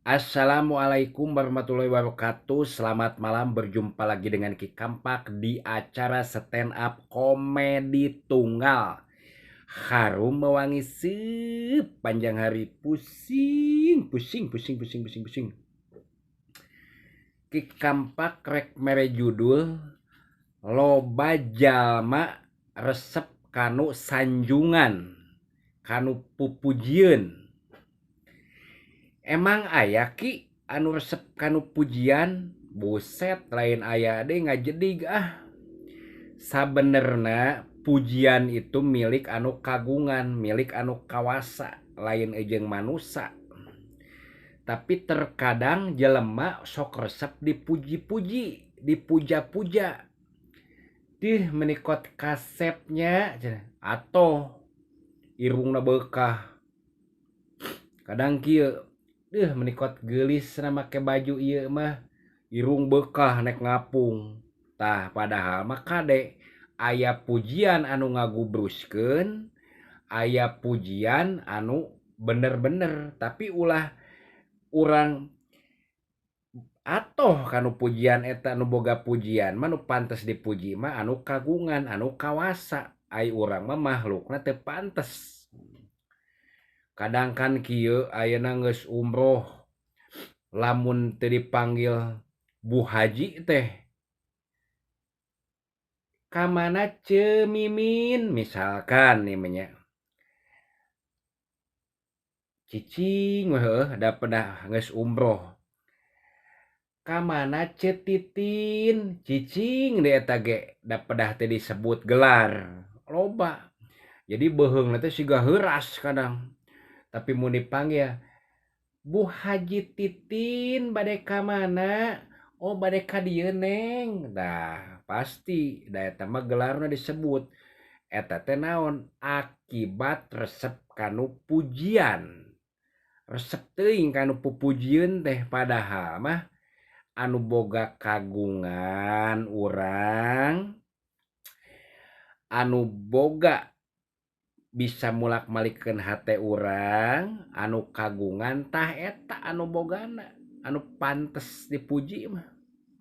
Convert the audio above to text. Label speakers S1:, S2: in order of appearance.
S1: Assalamualaikum warahmatullahi wabarakatuh. Selamat malam, berjumpa lagi dengan Ki Kampak di acara stand up komedi tunggal. Harum mewangi sepanjang hari. Pusing, pusing, pusing, pusing, pusing, pusing. Ki Kampak rek mere judul loba jalma resep kanu sanjungan, kanu pupujieun. Emang aya Ki anu resep kanu pujian? Buset, lain aya deh, ngajedig ah. Sabenerna pujian itu milik anu kagungan, milik anu kawasa, lain ejeng manusa. Tapi terkadang jelema sok resep dipuji-puji, dipuja-puja. Dih, meni kot kasepnya atau irungna beukah. Kadang kieu, deuh, meni kot geulis na make baju ieu mah, irung beukah nek ngapung. Tah, padahal mah kade aya pujian anu ngagubruskeun, aya pujian anu bener-bener, tapi ulah urang atoh kanu pujian eta. Nu boga pujian mah, nu pantes dipuji mah anu kagungan, anu kawasa. Ai urang mah makhlukna teu pantes. Kadang kan kieu, ayeuna geus umroh, lamun teu dipanggil Bu Haji teh, "Ka mana Ce Mimin?" misalkan nih nya. Cicing we, heueuh, da pedah geus umroh. "Ka mana Ce Titin?" Cicing deui eta ge, da pedah teu disebut gelar. Loba. Jadi beuheungna teh siga heuras kadang. Tapi mun dipanggil, "Bu Haji Titin bade ka mana?" "Oh, bade ka dieu, Neng." Tah, pasti da eta mah gelarna disebut. Eta teh naon? Akibat resep kanu pujian. Resep teuing kanu pupujieun teh, padahal mah anu boga kagungan urang, anu boga bisa mulak-malikeun hate urang, anu kagungan, tah eta anu bogana, anu pantes dipuji mah.